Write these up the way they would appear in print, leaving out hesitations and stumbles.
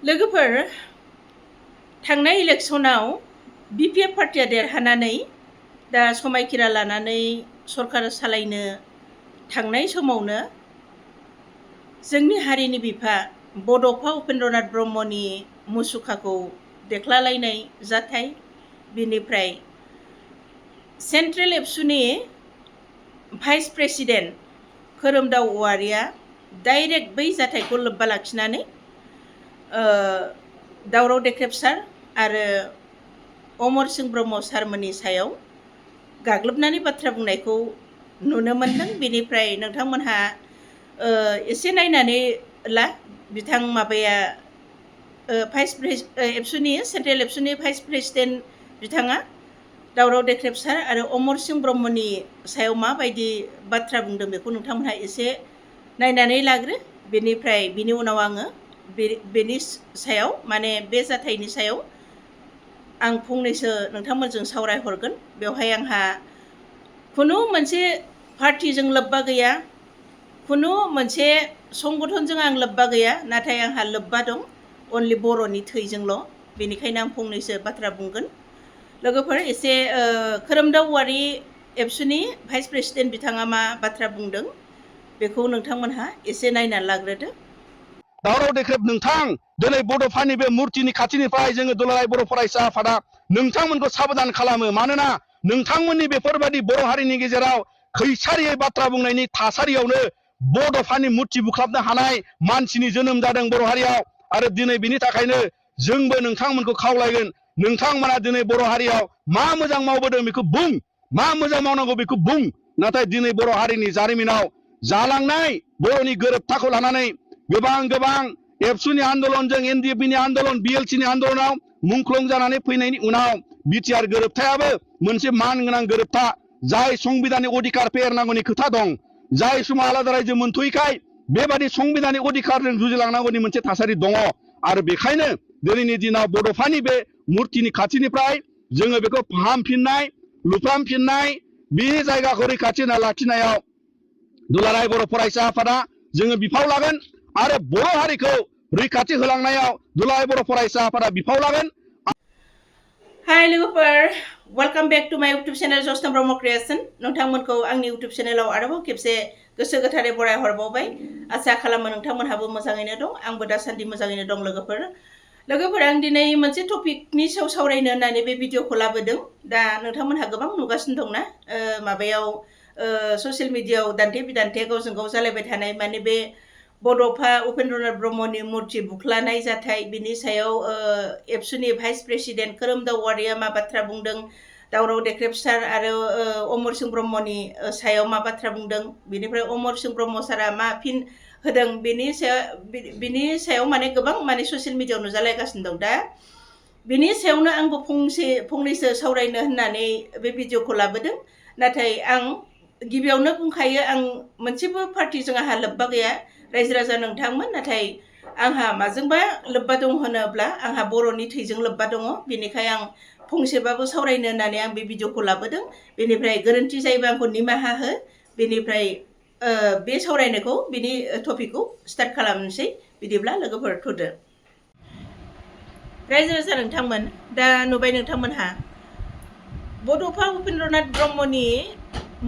लोगोफोर थांनाय इलेक्सनाव बिपिएफ पार्टिया देरहानानै दा समायखिरा लानानै सरकार सालायनो थांनाय समावनो जोंनि हारिनि बिफा बड'फा उपेन्द्रनाथ ब्रह्मनि मुसुखाखौ देख्लालायनाय जाथाय बिनिफ्राय सेन्ट्रेल एबसुनि भाइस प्रेसिडेन्ट खोरोमदाव औवारिया डाइरेक्ट बै जाथायखौ लोब्बा लाखिनानै दावराव देख्रेबसार आरो अमर सिंह ब्रह्म सारमोननि सायाव गाग्लोबनानै बाथ्रा बुंनायखौ नुनो मोनदों। बेनिफ्राय नोंथांमोनहा एसे नायनानै ला बिथां माबाया एबसुनि सेन्ट्रेल एबसुनि भाइस प्रेसिडेन्ट बिथाङा दावराव देख्रेबसार आरो अमर सिंह ब्रह्मनि सायाव माबायदि बाथ्रा बुंदों बेखौ नोंथांमोनहा एसे नायनानै लाग्रो। बेनिफ्राय बिनि उनाव आङो बेनि सायाव माने बे जाथायनि सायाव आं फंनैसो नोंथांमोनजों सावरायहरगोन। बेवहाय आंहा खुनु मोनसे पार्टिजों लोब्बा गैया, खुनु मोनसे संगठनजों आं लोब्बा गैया, नाथाय आंहा लोब्बा दं अनलि बर'नि थैजोंल'। बेनिखायनो आं फंनैसो बाथ्रा बुंगोन। लोगोफोर एसे खोरोमदाव औवारि एबसुनि भाइस प्रेसिडेन्ट बिथाङा मा बाथ्रा बुंदों बेखौ नोंथांमोनहा एसे नायनानै लाग्रोदो। दावराव देख्रेब नोंथां, दिनै बड'फानि बे मुर्तिनि खाथिनिफ्राय जोङो दुलाराय बर' फरायसा आफादा नोंथांमोनखौ साबधान खालामो। मानोना नोंथांमोननि बेफोरबायदि बर' हारिनि गेजेराव खैसारियै बाथ्रा बुंनायनि थासारियावनो बड'फानि मुर्ति बुख्लाबनो हानाय मानसिनि जोनोम जादों बर' हारियाव। आरो दिनै बिनि थाखायनो जोंबो नोंथांमोनखौ खावलायगोन, नोंथांमोना दिनै बर' हारियाव मा मोजां मावबोदों बेखौ बुं, मा मोजां मावनांगौ बेखौ बुं। नाथाय दिनै बर' हारिनि जारिमिनाव जालांनाय बर'नि गोरोबथाखौ लानानै गोबां एबसुनि आन्दोलनजों एनडिएफबिनि आन्दोलन बिएलसिनि आन्दोलनाव मुंख्लं जानानै फैनायनि उनाव बिटिआर गोरोबथायाबो मोनसे मानगोनां गोरोबथा, जाय संबिधाननि अधिकार फेहेरनांगौनि खोथा दं। जाय समाव आलादा रायजो मोनथ'यैखाय बेबादि संबिधाननि अधिकारजों जुजिलांनांगौनि मोनसे थासारि दङ। आरो बेखायनो दिनैनि दिनाव बड'फानि बे मुर्तिनि खाथिनिफ्राय जोङो बेखौ फाहामफिननाय, लुफ्रामफिननाय, बे जायगाखौ रैखाथि होना लाखिनायाव दुलाराय बर' फरायसा आफादा जोङो बिफाव लागोन आरो बर' हारिखौ रैखाथि होलांनायाव दुलाराय बर' फरायसा आफादा बिफाव लागोन। हाय लोगोफोर, वेलकाम बेक टु माय इउटुब चेनेल जसना ब्रह्म क्रिएशन। नोंथांमोनखौ आंनि इउटुब चेनेलाव आरोबाव खेबसे गोसो गोथारै बराय हरबावबाय। आसा खालामो नोंथांमोनहाबो मोजाङैनो दं, आंबो दासान्दि मोजाङैनो दं। लोगोफोर आं दिनै मोनसे टपिकनि सायाव सावरायनो होननानै बे भिडिअखौ लाबोदों। दा नोंथांमोनहा गोबां नुगासिनो दंना माबायाव ससियेल मिडियायाव दान्थे बिदान्थे गावजों गाव जालायबाय थानाय, माने बे बड'फा उपेन्द्रनाथ ब्रह्मनि मुर्ति बुख्लानाय जाथाय, बिनि सायाव एबसुनि भाइस प्रेसिडेन्ट खोरोमदाव औवारिया मा बाथ्रा बुंदों, दावराव देख्रेबसार आरो अमर सिंह ब्रह्मनि सायाव मा बाथ्रा बुंदों, बेनिफ्राय अमर सिंह ब्रह्म सारा मा फिन होदों, बिनि सायाव माने गोबां माने ससियेल मिडियायाव नुजालायगासिनो दं। दा बिनि सायावनो आंबो फंनैसो सावरायनो होननानै बे भिडिअखौ लाबोदों। नाथाय आं गिबियावनो बुंखायो, आं मोनसेबो पार्टिजों आंहा लोब्बा गैया, रायजो राजा नोंथांमोन। नाथाय आंहा माजोंबा लोब्बा दं होनोब्ला आंहा बर'नि थैजों लोब्बा दङ। बेनिखाय आं फंसेबाबो सावरायनो होननानै आं बे भिडिअखौ लाबोदों। बेनिफ्राय गोरोन्थि जायोबा आंखौ निमाहा हो। बेनिफ्राय बे सावरायनायखौ बिनि टपिकखौ स्टार्ट खालामनोसै। बिदिब्ला लोगोफोर थुदो। रायजो राजा नोंथांमोन, दा नुबाय नोंथांमोनहा बड'फा उपेन्द्रनाथ ब्रह्मनि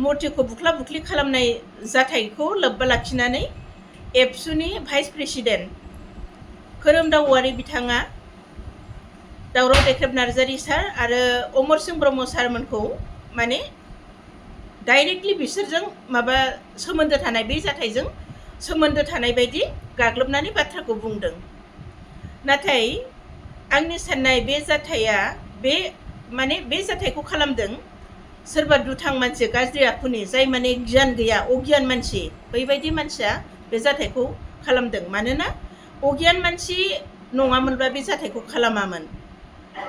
मुर्तिखौ बुख्ला बुख्लि खालामनाय जाथायखौ लोब्बा लाखिनानै एबसुनि भाइस प्रेसिडेन्ट खोरोमदाव औवारि बिथाङा दावराव देख्रेब नार्जारि सार आरो अमर सिंह ब्रह्म सारमोनखौ माने डाइरेक्टलि बिसोरजों माबा सोमोन्दो थानाय, बे जाथायजों सोमोन्दो थानाय बायदि गाग्लोबनानै बाथ्राखौ बुंदों। नाथाय आंनि साननाय बे जाथाया बे जाथायखौ खालामदों सोरबा दुथां मानसि, गाज्रि आखुनि, जाय माने गियान गैया, अगियान मानसि, बैबायदि मानसिया बे जाथायखौ खालामदों। मानोना अगियान मानसि नङामोनब्ला बे जाथायखौ खालामामोन।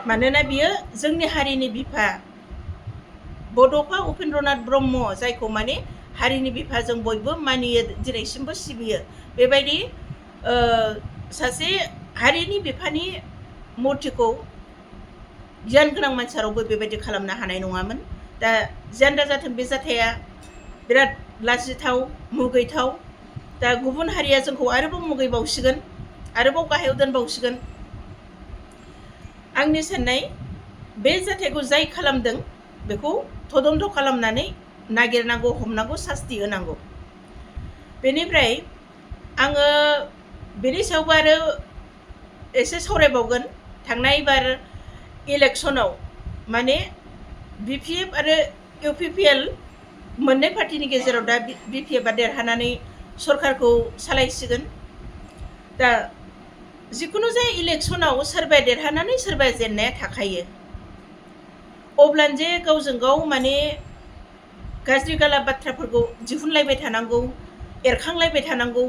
मानोना बियो जोंनि हारिनि बिफा बड'फा उपेन्द्रनाथ ब्रह्म, जायखौ माने हारिनि बिफा जों बयबो मानियो, दिनैसिमबो सिबियो। बेबायदि सासे हारिनि बिफानि मुर्तिखौ गियान गोनां मानसिया रावबो बेबायदि खालामनो हानाय नङामोन। दा जियानो जाथों, बे जाथाया बिराद लाजिथाव, मुगैथाव। दा गुबुन हारिया जोंखौ आरोबाव मुगैबावसिगोन, आरोबाव गाहायाव दोनबावसिगोन। आंनि साननाय बे जाथायखौ जाय खालामदों बेखौ तदन्त खालामनानै नागिरनांगौ, हमनांगौ, सास्ति होनांगौ। बेनिफ्राय आङो बेनि सायावबो आरो एसे सावरायबावगोन। थांनाय बार इलेक्सनाव माने BPF आरो UPPL मोननै पार्टिनि गेजेराव दा BPF आ देरहानानै सरकारखौ सालायसिगोन। दा जिखुनु जाय इलेक्सनाव सोरबाया देरहानानै सोरबाया जेननाया थाखायो। अब्लानो जे गावजों गाव माने गाज्रि गाला बाथ्राफोरखौ दिहुनलायबाय थानांगौ, एरखांलायबाय थानांगौ,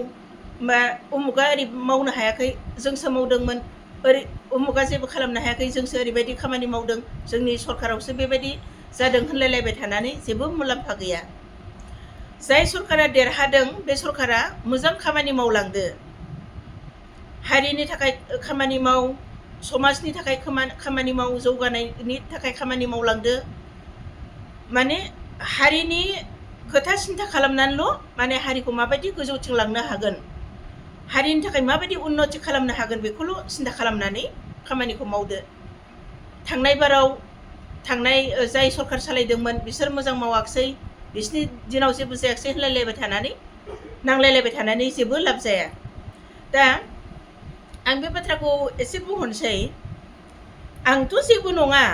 मा उमुगा ओरै मावनो हायाखै जोंसो मावदोंमोन, ओरै उमुगा जेबो खालामनो हायाखै जोंसो ओरैबायदि खामानि मावदों, जोंनि सरकारावसो बेबायदि जादों होनलायलायबाय थानानै जेबो मुलाम्फा गैया। जाय सरकारा देरहादों बे सरकारा मोजां खामानि मावलांदो, हारिनि थाखाय खामानि माव, समाजनि थाखाय खामानि माव, जौगानायनि थाखाय खामानि मावलांदो। माने हारिनि खोथा सिन्था खालामनानैल' माने हारिखौ माबायदि गोजौथिं लांनो हागोन, हारिनि थाखाय माबायदि उन्नति खालामनो हागोन बेखौल' सिन्था खालामनानै खामानिखौ मावदो। थांनाय बाराव जाय सरकार सालायदोंमोन बिसोर मोजां मावाखिसै, बिसोरनि दिनाव जेबो जायाखिसै होनलायलायबाय थानानै नांलायलायबाय थानानै जेबो लाब जाया। दा आं बे बाथ्राखौ एसे बुंहरनोसै। आंथ' जेबो नङा,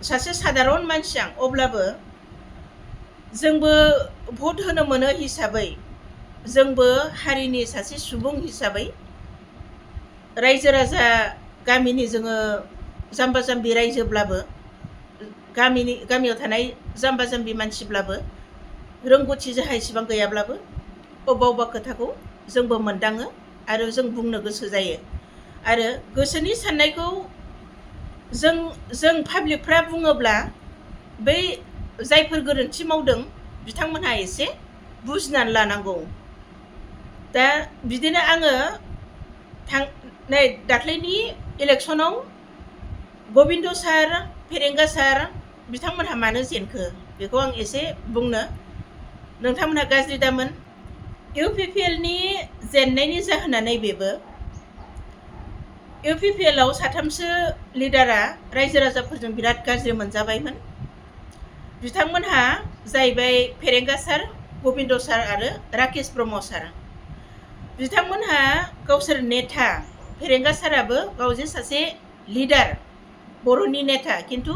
सासे सादारन मानसि आं, अब्लाबो जोंबो भट होनो मोनो हिसाबै, जोंबो हारिनि सासे सुबुं हिसाबै, रायजो राजा गामिनि जोङो जाम्बा जाम्बि रायजोब्लाबो, गामियाव थानाय जाम्बा जाम्बि मानसिब्लाबो, रोंगौथि जोंहा इसेबां गैयाब्लाबो अबेबा अबेबा खोथाखौ जोंबो मोनदाङो आरो जों बुंनो गोसो जायो। आरो गोसोनि साननायखौ जों पाब्लिकफ्रा बुङोब्ला बै जायफोर गोरोन्थि मावदों बिथांमोनहा एसे बुजिनानै लानांगौ। दा बिदिनो आङो नै दाख्लैनि इलेक्सनाव गबिन्द सार, फेरेंगा सार बिथांमोनहा मानो जेनखो बेखौ आं एसे बुंनो। नोंथांमोनहा गाज्रि दामोन। UPPL नि जेननायनि जाहोना नैबेबो, UPPL आव साथामसो लिडारा रायजो राजाफोरजों बिराद गाज्रि मोनजाबायमोन। बिथांमोनहा जाहैबाय फेरेंगा सार, गबिन्द सार आरो राकेश ब्रह्म सार। बिथांमोनहा गावसोर नेता, फेरेंगा साराबो गाव जे सासे लिडार, बर'नि नेता, खिन्थु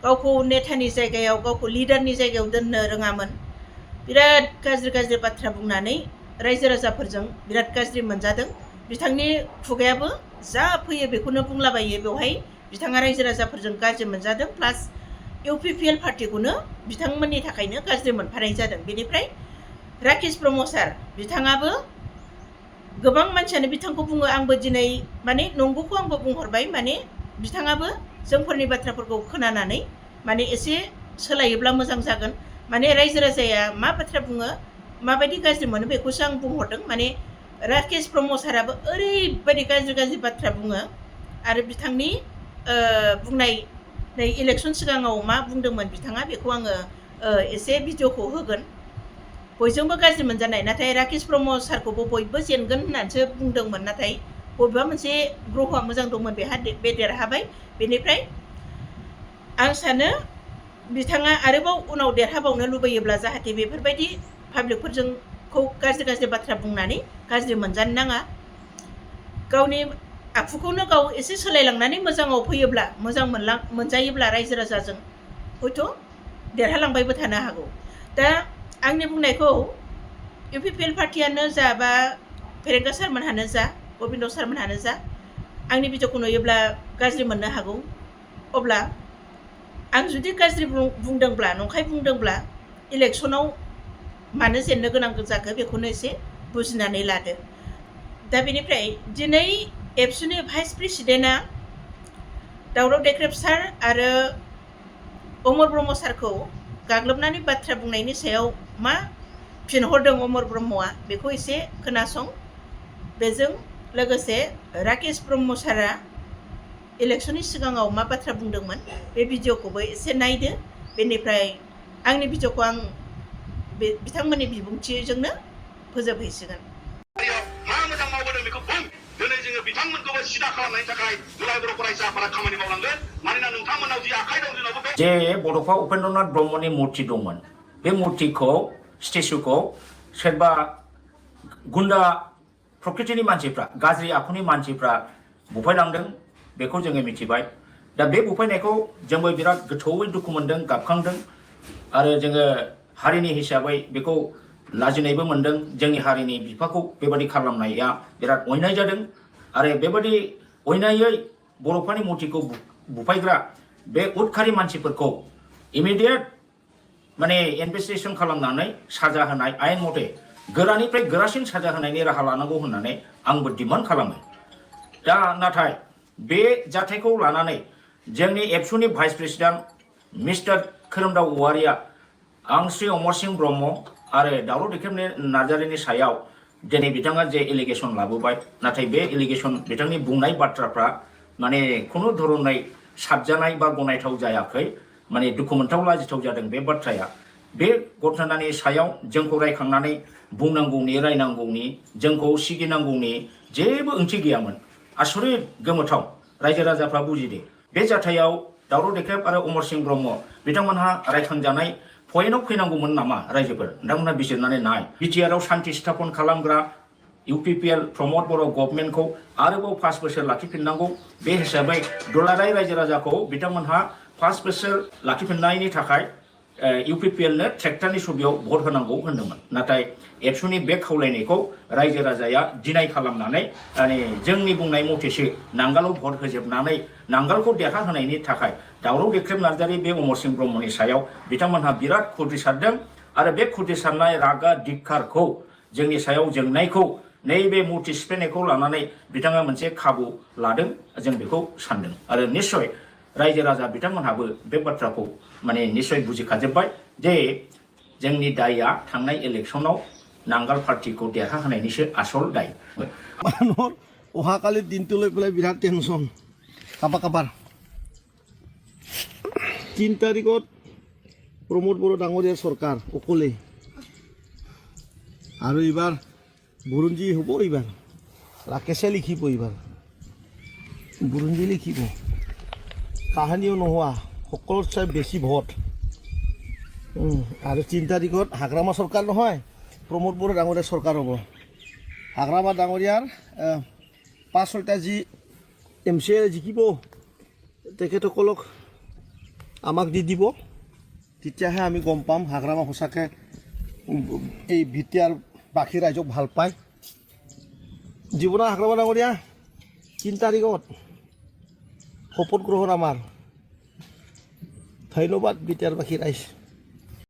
गावखौ नेतानि जायगायाव, गावखौ लिडारनि जायगायाव दोननो रोङामोन। बिराद गाज्रि गाज्रि बाथ्रा बुंनानै रायजो राजाफोरजों बिराद गाज्रि मोनजादों। बिथांनि खुगायाबो जा फैयो बेखौनो बुंलाबायो। बेवहाय बिथाङा रायजो राजाफोरजों गाज्रि मोनजादों, प्लास UPPL पार्टिखौनो बिथांमोननि थाखायनो गाज्रि मोनफानाय जादों। बेनिफ्राय राकेश ब्रह्म सार बिथाङाबो, गोबां मानसियानो बिथांखौ बुङो, आंबो दिनै माने नंगौखौ आंबो बुंहरबाय, माने बिथाङाबो जोंफोरनि बाथ्राफोरखौ खोनानानै माने एसे सोलायोब्ला मोजां जागोन। माने रायजो राजाया मा बाथ्रा बुङो, माबायदि गाज्रि मोनो बेखौसो आं बुंहरदों। माने राकेश ब्रह्म साराबो ओरैबायदि गाज्रि गाज्रि बाथ्रा बुङो। आरो बिथांनि बुंनाय नै इलेक्सन सिगाङाव मा बुंदोंमोन बिथाङा, बेखौ आङो एसे भिडिअखौ होगोन। बयजोंबो गाज्रि मोनजानाय, नाथाय राकेश ब्रह्म सारखौबो बयबो जेनगोन होननानैसो बुंदोंमोन, नाथाय बबेबा मोनसे ग्रहआ मोजां दंमोन, बे देरहाबाय। बेनिफ्राय आं सानो बिथाङा आरोबाव उनाव देरहाबावनो लुबैयोब्ला जाहाथे बेफोरबायदि पाब्लिकफोरजोंखौ गाज्रि गाज्रि बाथ्रा बुंनानै गाज्रि मोनजानो नाङा। गावनि आखुखौनो गाव एसे सोलायलांनानै मोजाङाव फैयोब्ला, मोजां मोनजायोब्ला रायजो राजाजों हयथ' देरहालांबायबो थानो हागौ। दा आंनि बुंनायखौ UPPL पार्टियानो जा बा फेरेंगा सारमोनहानो जा, गबिन्द सारमोनहानो जा, आंनि भिडिअखौ नुयोब्ला गाज्रि मोननो हागौ। अब्ला आं जुदि गाज्रि बुंदोंब्ला, नंखाय बुंदोंब्ला, इलेक्सनाव मानो जेननो गोनां जाखो बेखौनो एसे बुजिनानै लादो। दा बेनिफ्राय दिनै एबसुनि भाइस प्रेसिडेन्टआ दावराव देख्रेब सार आरो अमर ब्रह्म सारखौ गाग्लोबनानै बाथ्रा बुंनायनि सायाव मा फिनहरदों अमर ब्रह्मआ, बेखौ एसे खोनासं। बेजों लोगोसे राकेश ब्रह्म सारा इलेक्सननि सिगाङाव मा बाथ्रा बुंदोंमोन बे भिडिअखौबो एसे नायदो। बेनिफ्राय आंनि भिडिअखौ आं बिथांमोननि बिबुंथिजोंनो फोजोबहैसिगोन। मा मोजां मावबोदों बेखौ बुं। दिनै जोङो बिथांमोनखौबो सिदा खालामनायनि थाखाय दुलाराय बर' फरायसा आफादा खामानि मावलांगोन मानोना नोंथांमोनाव जि आखाइ दं जोंनावबो दं जे बड'फा उपेन्द्रनाथ ब्रह्मनि मुर्ति दंमोन बे मुर्तिखौ स्टेचुखौ सोरबा गुन्दा प्रकृतिनि मानसिफ्रा गाज्रि आखुनि मानसिफ्रा बुफायलांदों बेखौ जोङो मिथिबाय दा बे बुफायनायखौ जोंबो बिराद गोथौवै दुखु मोनदों गाबखांदों आरो जोङो हारिनि हिसाबै बेखौ लाजिनायबो मोनदों जोंनि हारिनि बिफाखौ बेबादि खालामनाया बिराद अयनाय जादों आरो बेबादि अयनायै बर'फोरनि मुर्तिखौ बुफायग्रा बे उदखारि मानसिफोरखौ इमिडियेट माने इनभेस्टिगेशन खालामनानै साजा होनाय आयेन मथे गोरानिफ्राय गोरासिन साजा होनायनि राहा लानांगौ होननानै आंबो डिमान्ड खालामो दा नाथाय बे जाथायखौ लानानै जोंनि एबसुनि भाइस प्रेसिडेन्ट मिस्टार खोरोमदाव औवारिया आं श्री अमर सिंह ब्रह्म आरो दावराव देख्रेबनि नार्जारिनि सायाव दिनै बिथाङा जे एलिगेसन लाबोबाय नाथाय बे एलिगेसन बिथांनि बुंनाय बाथ्राफ्रा माने खुनु धरनै साबजानाय बा गनायथाव जायाखै माने दुखु मोनथाव लाजिथाव जादों बे बाथ्राया बे घटनानि सायाव जोंखौ रायखांनानै बुंनांगौनि रायनांगौनि जोंखौ सिगिनांगौनि जेबो ओंथि गैयामोन आसरित गोमोथाव रायजो राजाफ्रा बुजिदे बे जाथायाव दावराव देख्रेब आरो अमर सिंह ब्रह्म बिथांमोनहा रायखांजानाय पइन्टआव फैनांगौमोन नामा रायजोफोर नोंथांमोनहा बिजिरनानै नाय बिटिआरआव सान्थि स्थापन खालामग्रा इउपिपिएल प्रमद बर' गभर्नमेन्टखौ आरोबाव 5 बोसोर लाखिफिननांगौ बे हिसाबै दुलाराय रायजो राजाखौ बिथांमोनहा 5 बोसोर लाखिफिननायनि थाखाय इउपिपिएलनो ट्रेक्टरनि सुबियाव भट होनांगौ होनदोंमोन नाथाय एबसुनि बे खावलायनायखौ रायजो राजाया डिनाय खालामनानै माने जोंनि बुंनाय मथेसो नांगालाव भट होजोबनानै नांगालखौ देरहाहोनायनि थाखाय दावराव देख्रेब नार्जारि बे अमर सिंह ब्रह्मनि सायाव बिथांमोनहा बिराद खुद्रिसारदों आरो बे खुद्रिसारनाय रागा धिक्कारखौ जोंनि सायाव जोंनायखौ नैबे मुर्ति सिफायनायखौ लानानै बिथाङा मोनसे खाबु लादों जों बेखौ सानदों आरो निश्चय रायजो राजा बिथांमोनहाबो बे बाथ्राखौ माने निश्चय बुजिखाजोब्बाय जे जोंनि दायआ थांनाय इलेक्सनाव नांगाल पार्टिखौ देरहाहोनायनिसो आसल दाय মানুহৰ অহাকালিৰ দিনটো লৈ পেলাই বিৰাট টেনশ্যন কাবাৰ 3 তাৰিখত প্ৰমোদ বড়ো ডাঙৰীয়াৰ চৰকাৰ অকলে আৰু এইবাৰ বুৰঞ্জী হ'ব এইবাৰ ৰাকেশে লিখিব এইবাৰ বুৰঞ্জী লিখিব কাহানিও নোহোৱা সকলোতকৈ বেছি ভোট আৰু 3 তাৰিখত হাগ্ৰামা চৰকাৰ নহয় প্ৰমোদ বড়ো ডাঙৰীয়াৰ চৰকাৰ হ'ব হাগ্ৰামা ডাঙৰীয়াৰ 5-6টা যি MCA জিকিব তেখেতসকলক আমাক দি দিব তেতিয়াহে আমি গম পাম হাগ্ৰামা সঁচাকৈ এই বিটিআৰ বাকী ৰাইজক ভাল পায় জীৱনা হাগ্ৰামা ডাঙৰীয়া 3 তাৰিখত শপত গ্ৰহণ আমাৰ ধন্যবাদ বিটিআৰ বাকী ৰাইজ